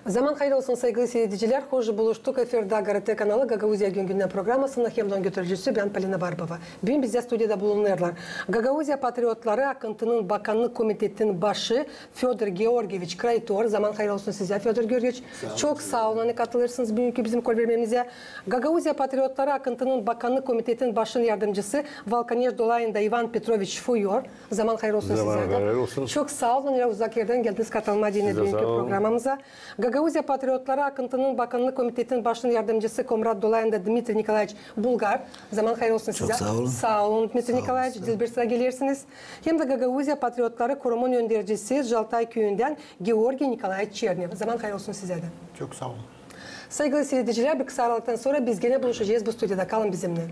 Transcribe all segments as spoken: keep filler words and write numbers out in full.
Zaman hayır olsun, saygılı siiredicilär. Hoş buluştuk. Efirdä GRT kanalı, Gagauziya gün-gündän programasının hem dä onun götürücüsü bän, Polina Barbova. Büün bizdä studiyada bulunêrlar Gagauziya patriotları akıntının bakannık komitetin başı Födor Georgieviç Kraytor. Zaman hayır olsun sizä, Födor Georgieviç. Çok saa olun, ani katılêrsınız büünkü bizim kolvermemizä. Gagauziya patriotları akıntının bakannık komitetin başın yardımcısı Valkaneş dolayında İvan Petroviç Fuyor. Zaman hayır olsun sizä dä. Çok saa olun, ani uzak erdän geldiniz katılmaa diinä büünkü programamıza. Gagauziya patriotları akıntının bakannık komitetin başın yardımcısı Komrat dolayında Dmitriy Nikolaeviç Bulgar. Zaman hayır olsun sizä. Saa olun, Dmitriy Nikolaeviç, dilbir sıra gelersiz. Hem dä Gagauziya patriotları kurumun öndercisi Jaltay küüyündän Georgiy Nikolaeviç Çernev. Zaman hayır olsun sizä dä. Çok saa olun. Saygılı siiredicilär, bir kısa aralıktan sora biz genä buluşacez bu studiyada. Kalın bizimnän.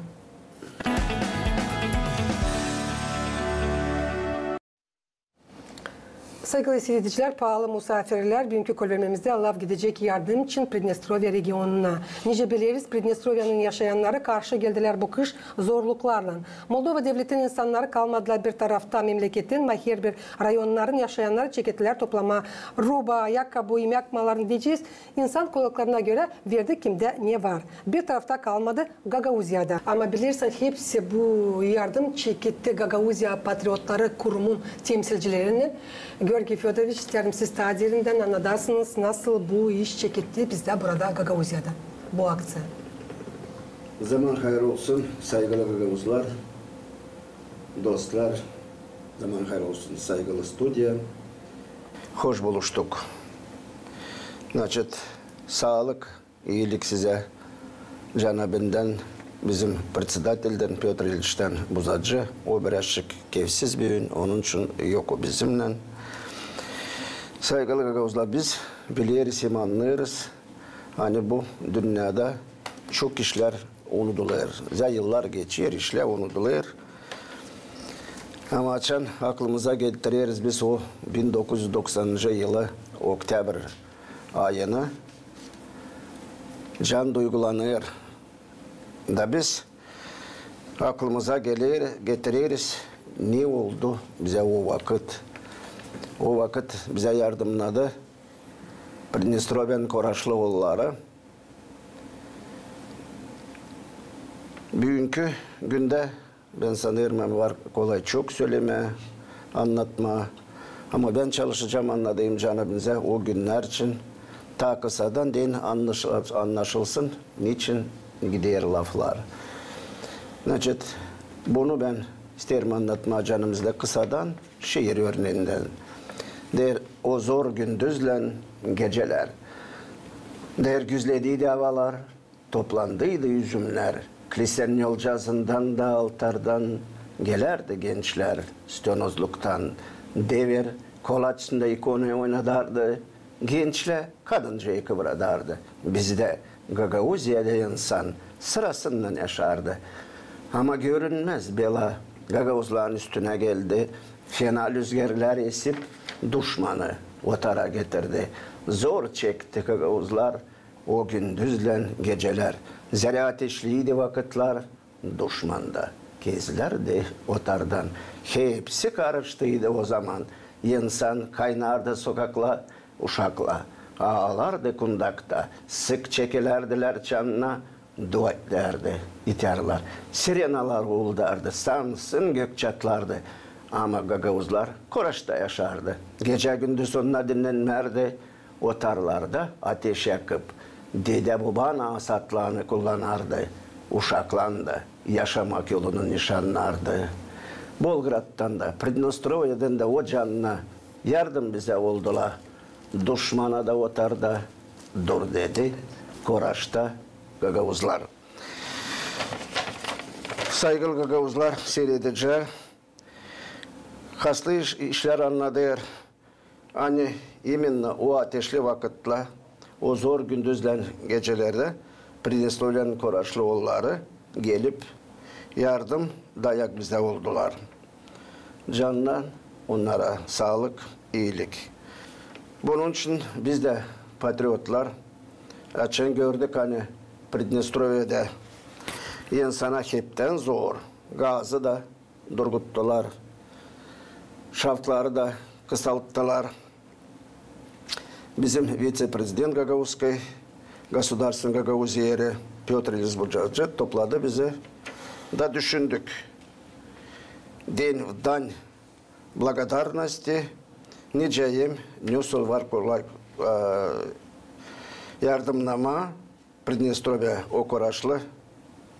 Saygılı siiredicilär, paalı musaafirlär, büünkü kolvermemizdä laf gidecek yardım için Pridnestrovya regionuna. Nicä bileriz, Pridnestrovya'nın yaşayannarı karşı geldilär bu kış zorluklarlan. Moldova devletin insannarı kalmadılar bir tarafta memleketin, ama herbir rayonnarın yaşayannarı çekettilär toplamaa ruba, ayakkabı, imäk mallarını deyecez, insan kolaylıklarına görä verdi kimdä ne var. Bir tarafta kalmadı Gagauziya da. Ama bilersin, hepsi bu yardım çeketti Gagauziya patriotları kurumun temsilcilerinin. Georgiy Födoroviç, isteerim siz taa derindän annadasınız, nasıl bu iş çeketti bizdä burada Gagauziyada bu akţiya. Zaman hayır olsun, saygılı gagauzlar, dostlar. Zaman hayır olsun, saygılı studiya. Hoş buluştuk. Значит, saalık, iilik sizä. Canabindän bizim predsedateldän Pötr İliçtän Buzacı, o birazçık keyfsiz büün, onun için yok o bizimnän. Saygılı gagauzlar, biz bileriz, inanêrız, ani bu dünnedä çok işlär unudulêr. Zä yıllar geçer, işlär unudulêr. Ama açan aklımıza getireriz biz o bin dokuz üz doksanıncı yılı oktäbr ayını, can duygulanêr. Da biz aklımıza geler, getireriz, ne oldu bizä o vakıt. O vakıt bizä yardımnadı Pridnestrovya'nın Koraşlı oolları. Büünkü gündä, bän sanêrım, var kolay çok sölemää, annatmaa. Ama bän çalışacam annadayım canabinizä o günnär için taa kısadan deyni, annaş-, annaşılsın, neçin gider laflar. Значит, bunu bän isteerim annatmaa canımızda kısadan, şiir örneendän. Deer, o zor gündüzlän gecelär. Deer, güzlediydi avalar, toplandıydı üzümnär. Klisenin yolcasından da altardan gelärdi gençlär Stönozluktan. Dever kolaçında ikona oynadardı. Gençlär kadıncayı kıvradardı. Bizdä, Gagauziyada insan sırasınnan yaşardı. Ama görünmäz bela gagauzların üstünä geldi. Fena lüzgerlär esip duşmanı otara getirdi. Zor çekti gagauzlar o gündüzlän gecelär. Zerä ateşliydi vakıtlar, duşman da kezlärdi otardan. Hepsi karıştıydı o zaman. İnsan kaynardı sokakta, uşaklar aalardı kundakta. Sık çekelärdilär çanına, dua etärdi ihtärlar. Sirenalar uuldardı, sansın gök çatlardı. Ama gagauzlar Koraşta yaşardı. Gecä-gündüz onnar dinnenmärdi. Otarlarda ateş yakıp, dedä-boba nasatlarını kullanardı. Uşaklan da yaşamak yolunu nişannardı. Bolgradtan da, Pridnestrovya'dan da o canına yardım bizä oldular. Duşmana da otarda dur dedi Koraşta gagauzlar. Saygılı gagauzlar, siiredicilär, haslı iş-, işlär annadêr, ani imenno o ateşli vakıtta, o zor gündüzlän gecelerdä Pridnestrovya'nın Koraşlı oolları gelip yardım, dayak bizä oldular. Canına onnara saalık, iilik. Bunun için biz dä, patriotlar, açan gördük, ani Pridnestrovya'da insana heptän zor, gazı da durguttular, şaftları da kısalttılar. bizim vitse-prezident Gagauzskaya gosudarstvennoy Gagauziyeri Pötr İlyiç Bucakçı topladı bizi. Da düşündük. Дань благодарности, nicä hem ne soy var kolay, e, yardımnamaa Pridnestrovyä, o kuraşlı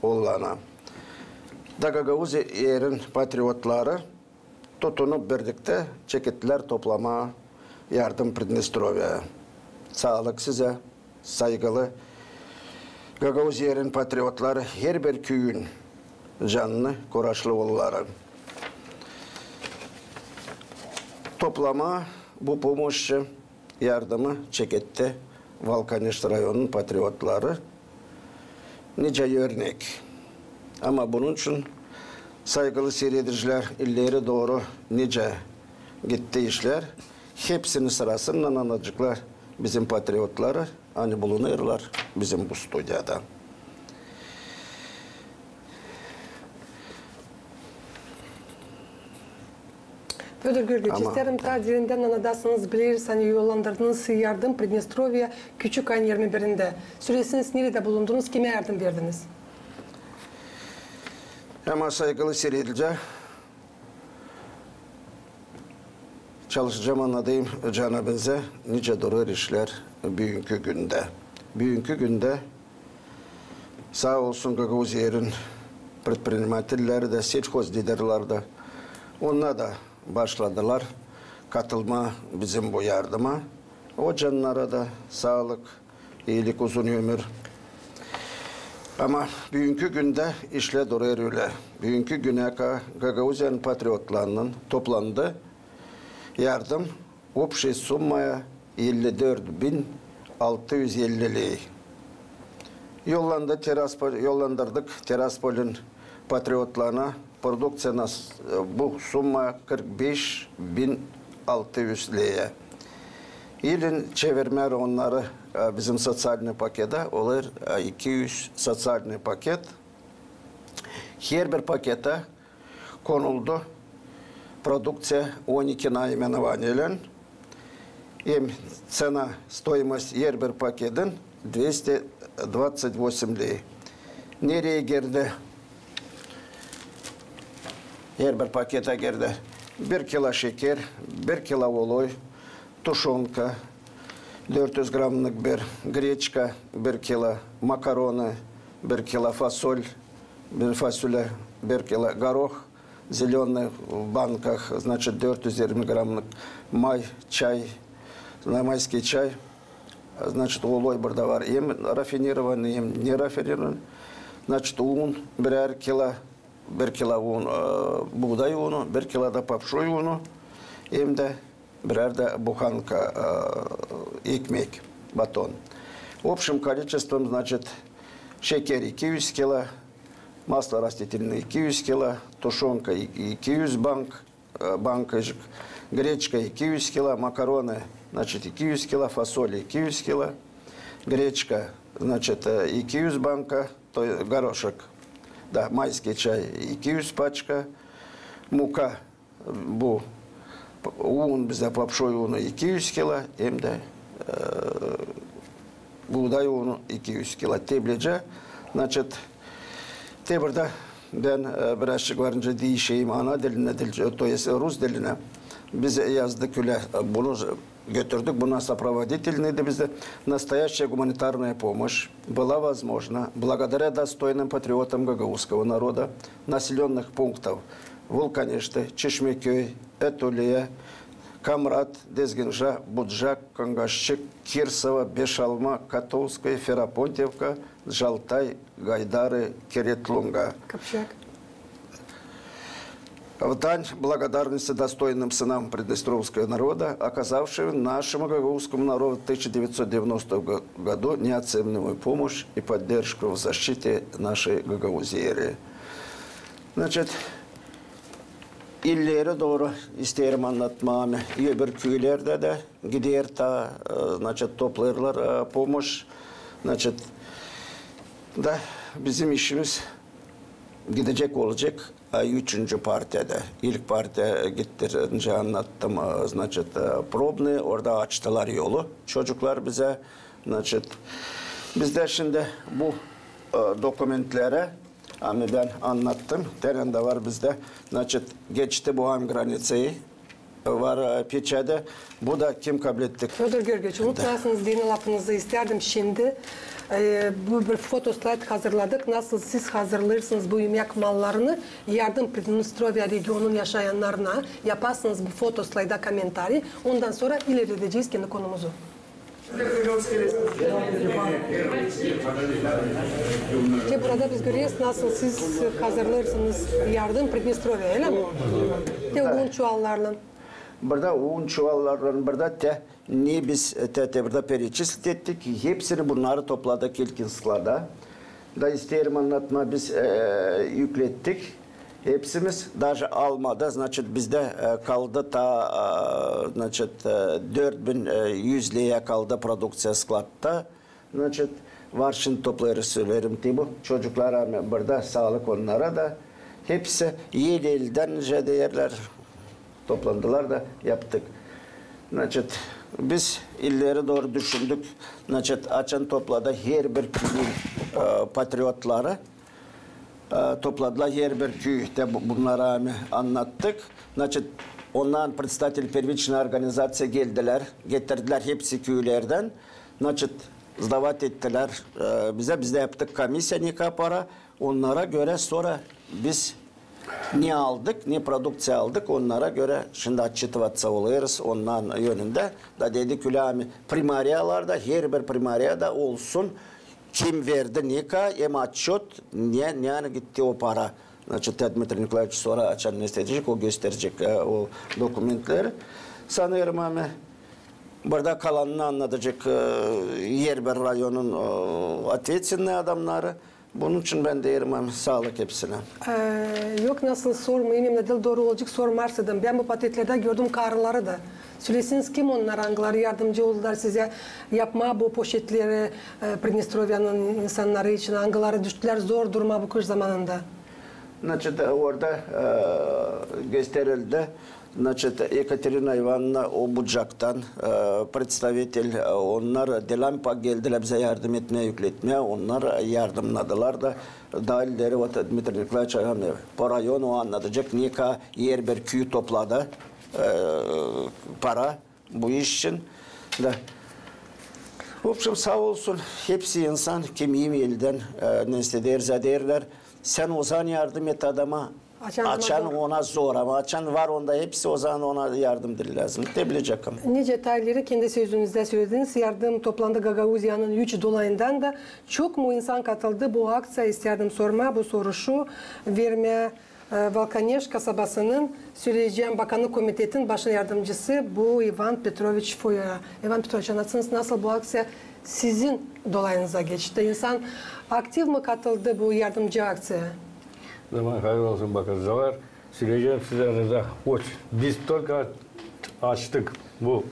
oolana. Da Gagauziyerin patriotları tutunup birliktä çekettilär toplamaa yardım Pridnestrovyä. Saalık sizä, saygılı Gagauziyerin patriotları, herbir küüyün canlı, kuraşlı oolları. Toplamaa bu pomoşçu yardımı çeketti Valkaneş rayonunun patriotları. Nicä örnek. Ama bunun için, saygılı siiredicilär, ileri dooru nicä gitti işlär, hepsini sırasınnan anaceklar bizim patriotları, ani bulunêrlar bizim bu studiyada. Födor Georgiç, isteerim, taa derindän anadasınız, bileriz, ani yollandırdınız yardım Pridnestrovyä küçük ayın irmi birindä. Sölesiniz, neredä bulundunuz, kimä yardım verdiniz? Ama, saygılı siiredicilär, çalışacam anadayım canabinızı, nicä durêr işlär büünkü gündä. Büünkü gündä saa olsun Gagauziyerin предпринимателleri dä, сельхозлидерлär dä, onnar da başladılar katılmaa bizim bu yardıma. O cannara da saalık, iilik, uzun ömür. Ama büünkü gündä işlär durêr ölä. Büünkü günä ka-, Gagauziyanın patriotlarınnan toplandı yardım общей суммая elli dört bin altı üz elli ley. Yollandı Tiraspol-, yollandırdık Tiraspolun patriotlarına produkţiya, bu summa kırk beş bin altı üz leyä. İlin çevirmää onnarı, e, bizim социальный paketä, olêr, e, iki üz социальный paket. Herbir paketä konuldu produkţiya on iki наименованиелän, hem цена, стоимость herbir paketin двести двадцать восемь лей. Nereyi girdi? Herbir paketä girdi bir kilo şeker, bir kilo olay, tuşonka, dört üz grammnık bir, greçka, bir kilo, makaronı, bir kilo, fasol, bir fasulya, bir kilo, гороха, zelённый в банках, значит, dört üz irmi grammnık, may, çay, mayskiy çay, значит, olay burada var hem рафинированный, hem нерафинированный, значит, un, birär kilo, bir kilo un, e, buğday unu, bir kilo da papşoy unu, hem dä birär dä buhanka, e, ekmek, батон. Общим количеством, значит, şeker iki üz kilo, масло растительное iki üz kilo, tuşonka iki üz bank, e, bankacık, greçka iki üz kilo, makaronı, значит, iki üz kilo, fasolya iki üz kilo, greçka, значит, e, iki üz banka, то есть горошек, da, майский чай iki üz paçka, muka, bu un, bizä papşoy unu iki üz kilo, hem dä, e, buğday unu iki üz kilo. Te bilecä, значит, te burada bän, e, birazçık var nicä diişeyim ana dilinä, то есть rus dilinä. Biz yazdık ölä, e, bunu götürdük, bu нас сопроводительный idi bizdä. Настоящая гуманитарная помощь была возможна благодаря достойным патриотам гагаузского народа, населённых пунктов Вулканешты, Чешмекёй, Этулия, Камрат, Дезгинжа, Буджак, Кангашчык, Кирсово, Бешалма, Котовское, Ферапонтьевка, Джалтай, Гайдары, Керетлунга. Капчак. В дань благодарности достойным сынам приднестровского народа, оказавшим нашему гагаузскому народу в тысяча девятьсот девяностом году неоценимую помощь и поддержку в защите нашей Гагаузии. Значит, ileri dooru isteerim annatmaa, öbür küülerdä dä gider ta, e, значит, toplêêrlar, e, pomoş. Значит, da bizim işimiz Gidecek olacek, e, üçüncü partiyada. İlk partiya gitti, öncä annattım, e, значит, e, пробный, orada açtılar yolu çocuklar bizä. Значит, bizdä şindi bu, e, dokumentleri, ani bän annattım, terendä var bizdä. Значит, geçti bu hem granicayı, var, e, pečati. Bu da kim kablettik? Födor Georgiç, unutmayasınız deyni lafınızı, istärdim şindi, e, bu bir fotoslayd hazırladık. Nasıl siz hazırlêêrsınız bu imäk mallarını yardım Pridnestrovya regionun yaşayannarına, yapasınız bu fotoslayda komentariy, ondan sora ileredecez kendi konumuzu. Te burada biz göreriz, nasıl siz hazırlêêrsınız yardım Pridnestrovya, ölä mi? Te un çuvallarlan. Burada un çuvallarlan, burada te, ne biz te, te burada перечислить ettik, hepsini bunnarı topladık ilkin sklada. Da isteerim annatmaa, biz, e, yüklettik hepsimiz, даже almada, значит, bizdä, e, kaldı ta, e, значит, e, dört bin, e, üz leya kaldı produkţiya skladta. Значит, var şindi toplêêrız, söleerim, te bu çocuklar, ani burada saalık onnara da. Hepsi el-eldän, nicä deerlär, toplandılar da yaptık. Значит, biz ileri dooru düşündük. Значит, açan topladı herbir küüyün, e, patriotları, e, topladılar herbir küüyü, te bu-, bunnarı, ani annattık. Значит, ondan представитель первичной организации geldilär, getirdilär hepsi küülerdän. Значит, сдавать ettilär, e, bizä, biz dä yaptık komissiya, ne kadar para. Onnara görä sora biz ne aldık, ne produkţiya aldık, onnara görä şindi отчитываться olêrız ondan önündä. Da dedik, ölä mi, primariyalarda, herbir primariyada olsun, kim verdi ne kadar, hem отчёт, ne, nereyi gitti o para. Значит, Dmitriy Nikolaeviç sora, açan ne isteecek, o gösterecek, e, o dokumentleri. Sanêrım, ani burada kalanını annadacek, e, herbir rayonun, e, ответственный adamnarı. Bunun için bän deerim, ani saalık hepsinä. E, yok, nasıl sormayım, hem dä dooru olacek sormaa istedim. Bän bu portretlerdä gördüm karıları da. Söleesiniz, kim onnar, angıları yardımcı oldular sizä yapmaa bu poşetleri, e, Pridnestrovyanın insannarı için, angıları düştülär zor duruma bu kış zamanında? Значит, orada, e, gösterildi. Значит, Ekaterina İvanovna o Bucaktan, e, представитель, e, onnar Delampa geldilär bizä yardım etmää, yükletmää. Onnar yardımnadılar da, taa ileri, вот, Dmitriy Nikolaeviç, ani, po rayonu annadacek, ne kadar herbir küü topladı, e, para bu iş için. Da, в общем, saa olsun hepsi insan, kim el-eldän, e, ne isteerlär, deerlär, sän ozaman yardım et adama, açan ona zor, ama açan var onda hepsi, ozaman ona yardım diil lääzım. Te bilecek ama. Nicä taa ileri kendi sözünüzdä sölediniz, yardım toplandı Gagauziyanın üç dolayından da. Çok mu insan katıldı bu akţiyaya, istärdim sormaa bu soruşu, vermää, e, Valkaneş kasabasının, söleyecäm, bakanlık komitetin başın yardımcısı bu İvan Petroviç Foyora. İvan Petroviç, annatsınız, nasıl bu akţiya sizin dolayınıza geçti? İnsan aktiv mı katıldı bu yardımcı akţiyaya? Zaman hayır olsun, bakıcılar. Söleyecäm sizä, ani da, hoş, biz только açtık bu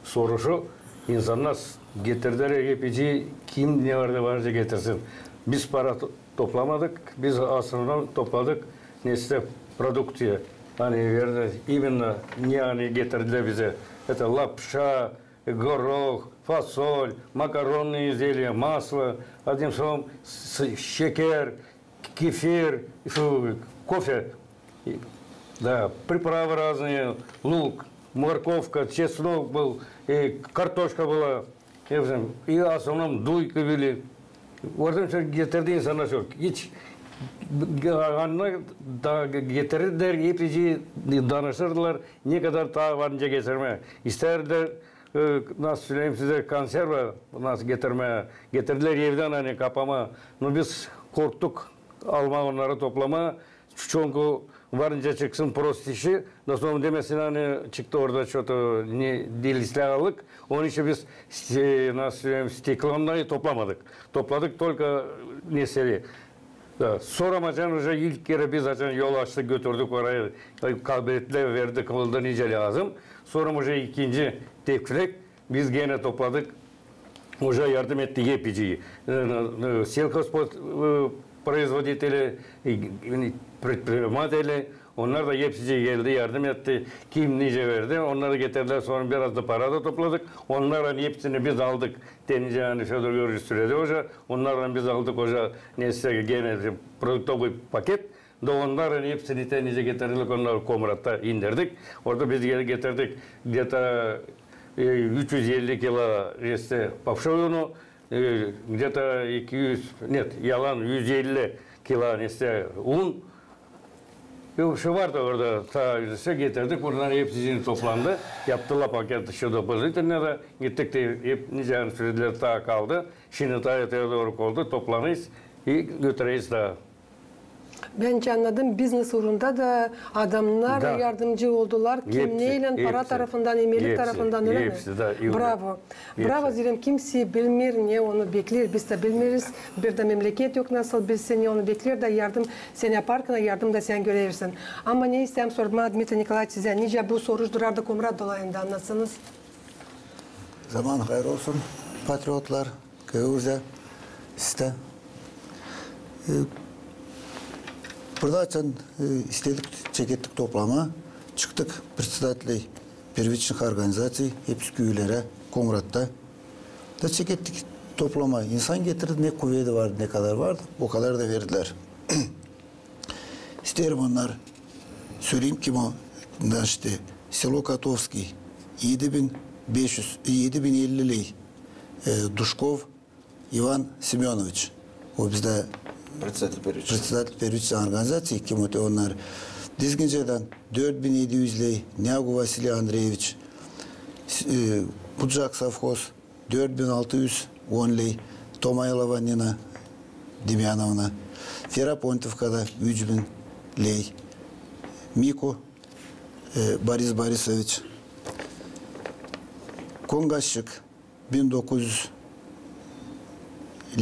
soruşu, insannar getirdilär hepsi, kim ne vardı, vardı getirsin. Biz para to-, toplamadık, biz основном topladık nesä produkţiya. Ani verdi, именно ne, ani getirdilär bizä. Это лапша, горох, фасоль, макаронные изделия, масло, одним словом, с-, şeker, kefir, şu, кофе, да, приправы разные, лук, морковка, чеснок был, и картошка была, и, в общем, и в основном дуйка были. Oradan çok getirdi insannar çok. Hiç, annar da getirdilär, hepsi danışırdılar, ne kadar taa var nicä getirmää. İstärdilär, e, nasıl söleyim sizä, konserva nasıl getirmää. Getirdilär evdän, ani kapamaa. No biz korktuk almaa onnarı toplamaa. Çünkü var nicä çıksın prost işi, da sora demesin, ani çıktı orada что-то ne diil islää aldık. Onun için biz, e, nasıl söleyim, стеклоннай toplamadık. Topladık только nesä. Da, sora açan уже ilk kerä biz açan yol açtık, götürdük oraya, e, kabletleri verdik, oldu nicä lääzım. Sora уже ikinci tepkilek biz genä topladık. Уже yardım etti hepsi. E, e, сельхозпро-, e, производители, e, предприниматели, onnar da hepsicii geldi, yardım etti. Kim nicä verdi, onnarı getirdilär. Sora biraz da para da topladık. Onnarın hepsini biz aldık. Te nicä ani Födor Georgiç söledi, oca, onnarın biz aldık, oca, nesä genä bir produktovıy paket. Da onnarın hepsini te nicä getirdik, onnarı Komratta indirdik. Orada biz ge-, getirdik где-то, e, üç üz elli kilo nesä papşoy unu, e, где-то iki üz, нет, yalan, üz elli kilo nesä un. E, şu vardı orada, taa nesä getirdik, bunnar hepsicii toplandı. Yaptılar paket ещё дополнительно da, gittik de hep nicä ani sölediler, taa kaldı. Şindi taa erteyä dooru oldu, toplanêrız i götürecez taa. Bän annadım, biznes uurunda da adamnar yardımcı oldular. Kim neylän, para tarafından, imelik tarafından, ölä mi? Bravo. Bravo, zerä kimsey bilmeer, ne onu bekleer. Biz dä bilmeeriz. Bir dä memleket yok, nasıl bilsin, ne onu bekleer, da yardım sän yaparkan, yardım da sän görersän. Ama ne isteerim sormaa, Dmitriy Nikolaiç, sizä, nicä bu soruş durardı Komrat dolayında, annatsanız. Zaman hayır olsun, patriotlar. Gagauziya, sizä. E, burada açan, e, istedik, çekettik toplamaa. Çıktık председателей первичных организаций, hepsi küülerä, Komratta. Da çekettik toplamaa. İnsan getirdi, ne kuvedi vardı, ne kadar vardı, o kadar da verdilär. İsteerim onnar söleyim, kim o, значит, село Котовский, edi bin beş üz, edi bin elli ley, e, Duşkov İvan Semönoviç. O bizdä председатель первичной организации, kim o te onnar. Dizgincedän dört bin edi üz ley, Neagu Vasiliy Andreeviç, e, Bucak sovhoz, dört bin altı üz on ley, Tomaylova Nina Demyanovna, Ferapontovkada üç bin ley, Miku, e, Boris Borisoviç, Kongaşçık, bin dokuz üz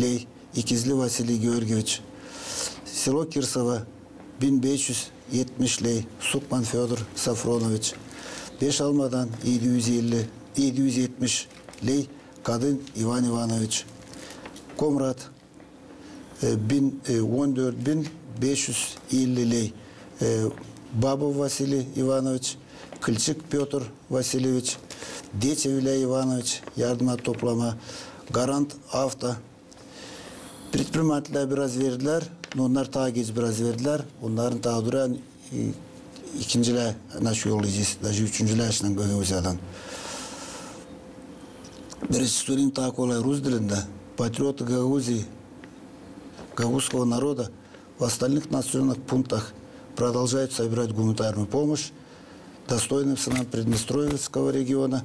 ley, İkizli Vasiliy Georgieviç, selo Kirsova, bin beş üz etmiş ley, Sukman Födor Safronoviç, Beşalmadan edi üz elli, edi üz etmiş ley, Kadın İvan İvanoviç, Komrat, e, bin, e, on dört bin beş üz elli ley, e, Babov Vasiliy İvanoviç, Kılçık Pötr Vasilyeviç, Deçev İlya İvanoviç, yardıma toplamaa, Garant Avto. Предпринимателя biraz verdilär, но onnar taa geç biraz verdilär, onnarın taa durêr, e, ikincilää, nasıl yollayacez, даже üçüncülää şindi Gagauziyadan. Biraz söleyim taa kolay rus dilindä. Патриоты Гагаузии, гагаузского народа в остальных населённых пунктах продолжают собирать гуманитарную помощь достойным сынам Приднестровья региона.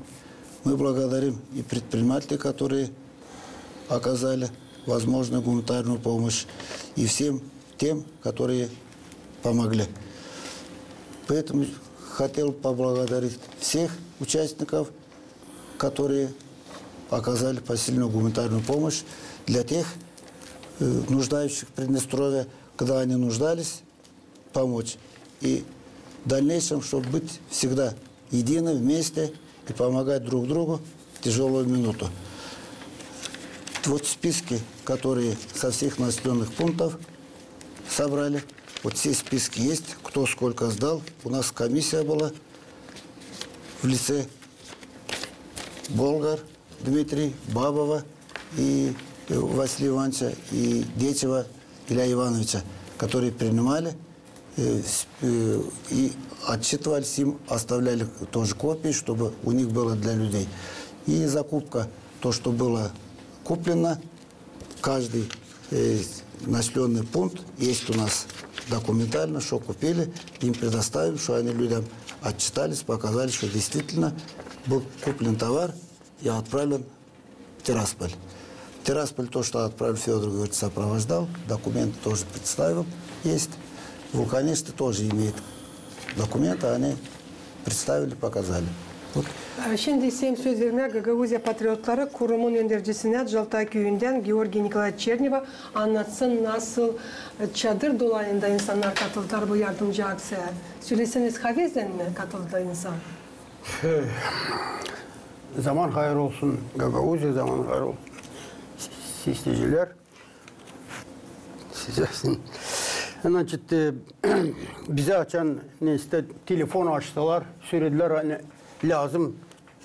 Мы благодарим и предпринимателей, которые оказали возможную гуманитарную помощь, и всем тем, которые помогли. Поэтому хотел поблагодарить всех участников, которые оказали посильную гуманитарную помощь для тех, э, нуждающихся в Приднестровье, когда они нуждались, помочь. И в дальнейшем, чтобы быть всегда едины, вместе и помогать друг другу в тяжёлую минуту. Вот списки, которые со всех населённых пунктов собрали, вот все списки есть, кто сколько сдал. У нас комиссия была в лице Болгар Дмитрий, Бабова и, э, Василия Ивановича и Дечева Илья Ивановича, которые принимали, э, с-, э, и отчитывались им, оставляли тоже копии, чтобы у них было для людей. И закупка, то, что было куплено, каждый, э, населённый пункт есть у нас документально, что купили, им предоставим, что они людям отчитались, показали, что действительно был куплен товар и отправлен в Тирасполь. В Тирасполь то, что отправил, Фёдор Георгиевич сопровождал, документы тоже представил, есть. Вулканешты тоже имеет документы, они представили, показали. Вот. Şindi isteerim söz vermää Gagauziya patriotları kurumun öndercisinä Calta küüyündän Georgiy Nikolaeviç Çerneva, annatsın, nasıl, e, çadır dolayında insannar katıldılar bu yardımcı akţiyaya. Söläseniz, havezlän mi katıldı insan? Zaman hayır olsun, Gagauziya, zaman hayır olsun, sesleyicilär. Значит, e, bizä açan, neysä, telefon açtılar, sölediler, ani lääzım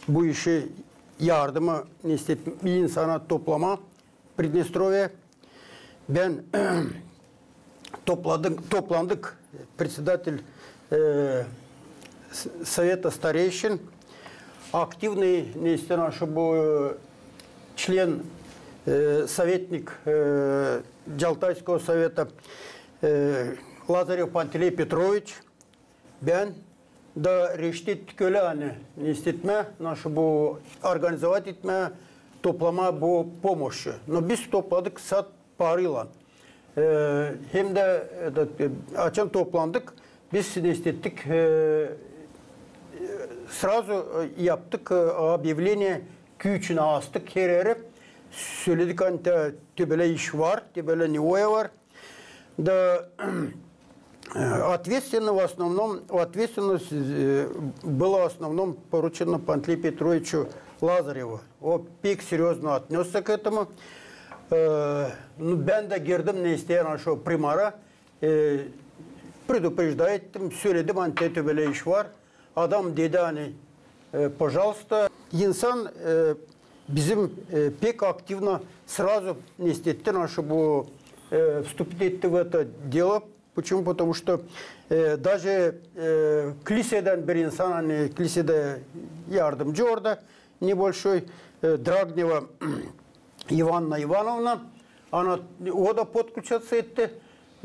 bu işi, yardımı, neysä, bir insana toplamaa Pridnestrovye. Bän topladım, toplandık, председатель, e, с-, совета старейшин, активный, neysä, naşı bu, e, член, e, советник, e, Ялтайского совета, e, Лазарев Пантелей Петрович, bän da решили ettik ölä, ani, neysä, etmää, naşı bu, организовать etmää, toplamaa bu pomoşu. No biz topladık sade paraylan. E, hem dä, e, da, e, açan toplandık, biz, neysä, ettik, e, сразу, e, yaptık, e, объявление, küü içinä astık her eri. Söledik, ani te, te bölä iş var, te bölä ne oya var. Da, e, ответственно в основном, ответственность, e, была в основном поручена Пантелею Петровичу Лазареву. O pek серьёзно отнёсся к этому. E, nu, bän dä girdim, neysä, naşı primara, e, предупреждать ettim, söledim, ani te, te bölä iş var. Adam dedi, ani, e, пожалуйста. İnsan, e, bizim, e, pek активно сразу, neysä, etti, naşı bu, e, вступить etti в это дело. Почему? Потому что, e, даже, e, klisedän bir insan, ani klisedä yardımcı orada, небольшой, e, Dragneva İvanna İvanovna, ana, o da подключаться etti.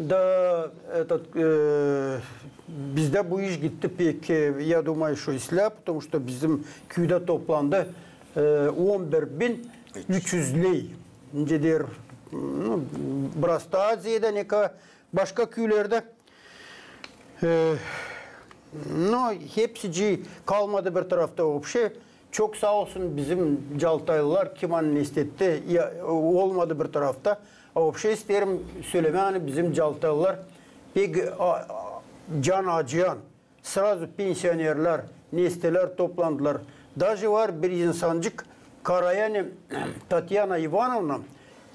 Da, этот, e, bizdä bu iş gitti pek, e, я думаю, что islää, потому что bizim küüdä toplandı, e, on bir bin üç üz ley. Nicä deer, nu, Brasta Aziyada, ne ka başka küülerdä. E, no, hepsicii kalmadı bir tarafta вообще. Çok saa olsun bizim caltaylılar, kim ani neysä etti, ya, olmadı bir tarafta. A вообще isteerim sölemää, ani bizim caltaylılar pek, a, a, can acıyan, сразу pensionerlär, neysä etti, toplandılar. Даже var bir insancık, Karayanin Tatyana İvanovna,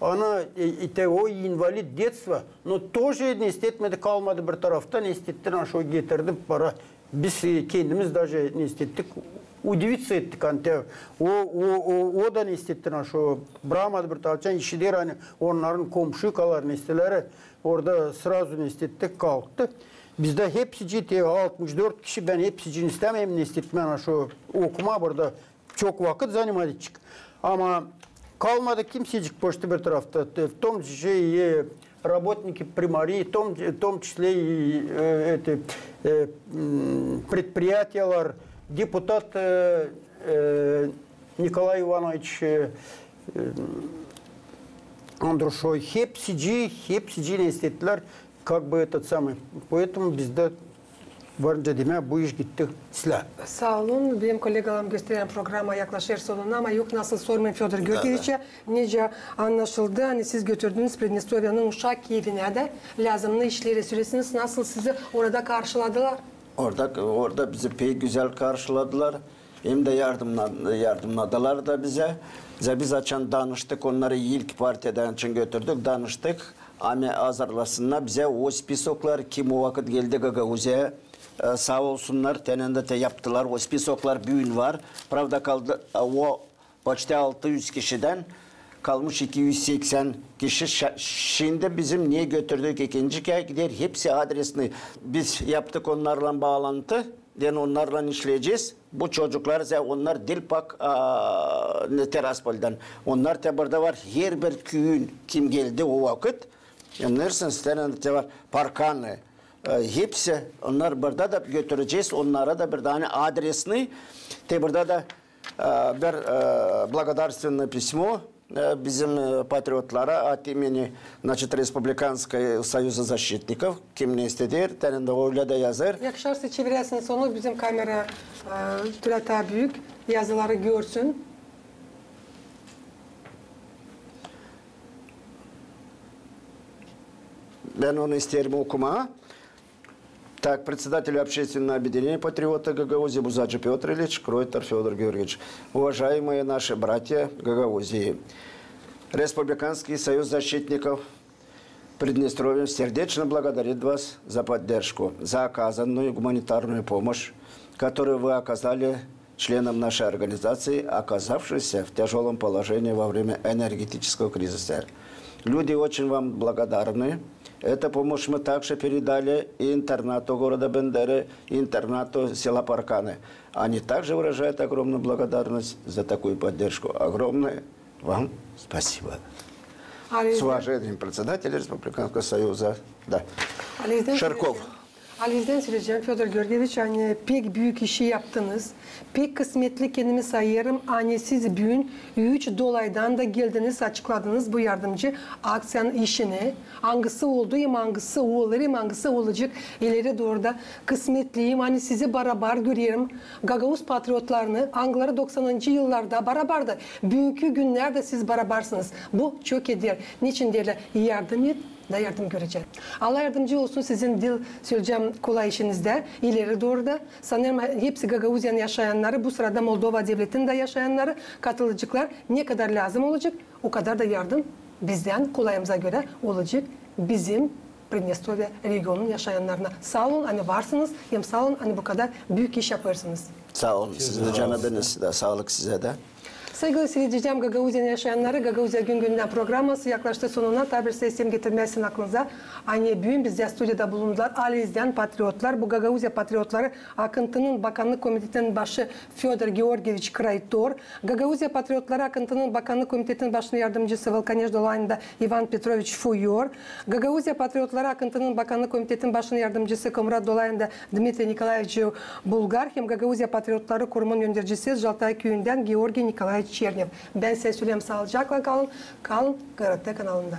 ana, e, te o инвалид детства, но тоже neysä etmedi, kalmadı bir tarafta, neysä etti, naşı o getirdi para. Biz, e, kendimiz даже neysä ettik, удивиться ettik, ani te o, o, o, o da neysä etti, naşı o bramadı bir taraftan, işider, ani onnarın komşu kalar, neysä etti, orada сразу neysä etti, kalktı. Bizdä hepsicii, te altmış dört kişi, bän hepsicii istämeerim neysä etti, naşı okumaa burada çok vakıt занимать edecek. Ama kalmadı kimsecik почти bir tarafta, в том числе и работники примарии, в том, в том числе и, e, эти, e, m, предприятиелär, deputat, e, e, Nikolay İvanoviç, e, e, Andruşov, hepsicii, hepsicii neysä ettilär, как бы этот самый. Поэтому bizdä var nicä demää, bu iş gitti islää. Saa olun. Benim kollegalarım gösterer, programa yaklaşêr sonuna, ama yok nasıl sormayım Födor Georgieviçä. Nicä annaşıldı, ani siz götürdünüz Pridnestrovyanın uşak evinä dä lääzımnı işleri. Sölesin, nasıl sizi orada karşıladılar? Orada, orada bizi pek gözäl karşıladılar. Hem dä yardımla-, yardımladılar da bizä. Bizä, biz açan danıştık, onnarı ilk partiyadan açan götürdük, danıştık. Ani hazırlasınnar bizä o spisoklar, kim o vakıt geldi Gagauziyaya. E, saa olsunnar, te nä dä te yaptılar. O spisoklar büün var. Правда, kaldı, e, o почти altı üz kişidän kalmış iki üz seksän kişi. Şa-, şindi bizim ne götürdük ikinci kerä, gider, hepsi adresnıy. Biz yaptık onnarlan baalantı. Deyni onnarlan işleyecez. Bu çocuklar, onnar diil pak, a, ne, Tiraspoldan. Onnar te burada var, herbir küüyün kim geldi o vakıt. Annarsın, te var Parkanı. E, hepsi, onnar burada da götürecez, onnara da bir dane adresnıy. Te burada da, e, bir, e, благодарственное письмо. E, bizim, e, patriotlara от имени, значит, Республиканского союза защитников, kim ne isteer, te nä dä öylä dä yazêr. Yakışarsa çeviräsiniz onu, bizim kamera, e, tölä taa büük yazıları görsün. Bän onu isteerim okumaa. Так, председателю общественного объединения «Патриоты Гагаузии» Бузаджи Пётр Ильич, Кройтер Фёдор Георгиевич. Уважаемые наши братья Гагаузии, Республиканский союз защитников Приднестровья сердечно благодарит вас за поддержку, за оказанную гуманитарную помощь, которую вы оказали членам нашей организации, оказавшимся в тяжёлом положении во время энергетического кризиса. Люди очень вам благодарны. Эту помощь мы также передали и интернату города Бендеры, и интернату села Парканы. Они также выражают огромную благодарность за такую поддержку. Огромное вам спасибо. С уважением, председатель Республиканского союза. Da. Şirkov. Ali izdän söleyecäm, Födor Georgieviç, ani pek büük işi yaptınız. Pek kısmetli kendimi sayêrım, ani siz büün üç dolaydan da geldiniz, açıkladınız bu yardımcı akţiyanın işini. Angısı oldu, hem angısı olêr, hem angısı olacek ileri dooru da. Kısmetliyim, ani sizi barabar görerim. Gagauz patriotlarını, angıları doksanıncı yıllarda barabardı. Büünkü günnerdä siz barabarsınız. Bu çok eder. Neçin deerlär, yardım et, da yardım göreceksin. Allah yardımcı olsun sizin, dil söleyecäm, kolay işinizdä, ileri dooru da. Sanêrım, hepsi Gagauziyanın yaşayannarı, bu sırada Moldova devletinin dä yaşayannarı, katılayaceklar, ne kadar lääzım olacek, o kadar da yardım bizdän kolayımıza görä olacek bizim Pridnestrovya regionunun yaşayannarına. Saa olun, ani varsınız, hem saa olun, ani bu kadar büük iş yapêrsınız. Saa olun, sizin dä canınız, da saalık sizä dä. Saygılı siiredicilär, Gagauziyanın yaşayannarı, Gagauziya gün-gündän programması yaklaştı sonuna. Taa bir seslän getirmää sizin aklınıza, ani büün bizdä studiyada bulundular ali izdän patriotlar. Bu Gagauziya patriotları akıntının bakannık komitetinin başı Födor Georgieviç Kraytor, Gagauziya patriotları akıntının bakannık komitetinin başının yardımcısı Vulkaneş dolayında İvan Petroviç Fuyor, Gagauziya patriotları akıntının bakannık komitetinin başının yardımcısı Komrat dolayında Dmitriy Nikolaeviç Bulgar hem Gagauziya patriotları kurumun öndercisi Jaltay küüyündän Georgiy Nikolaeviç Çernev. Bän sizä söleerim, saalıcaklan kalın, kalın GRT kanalında.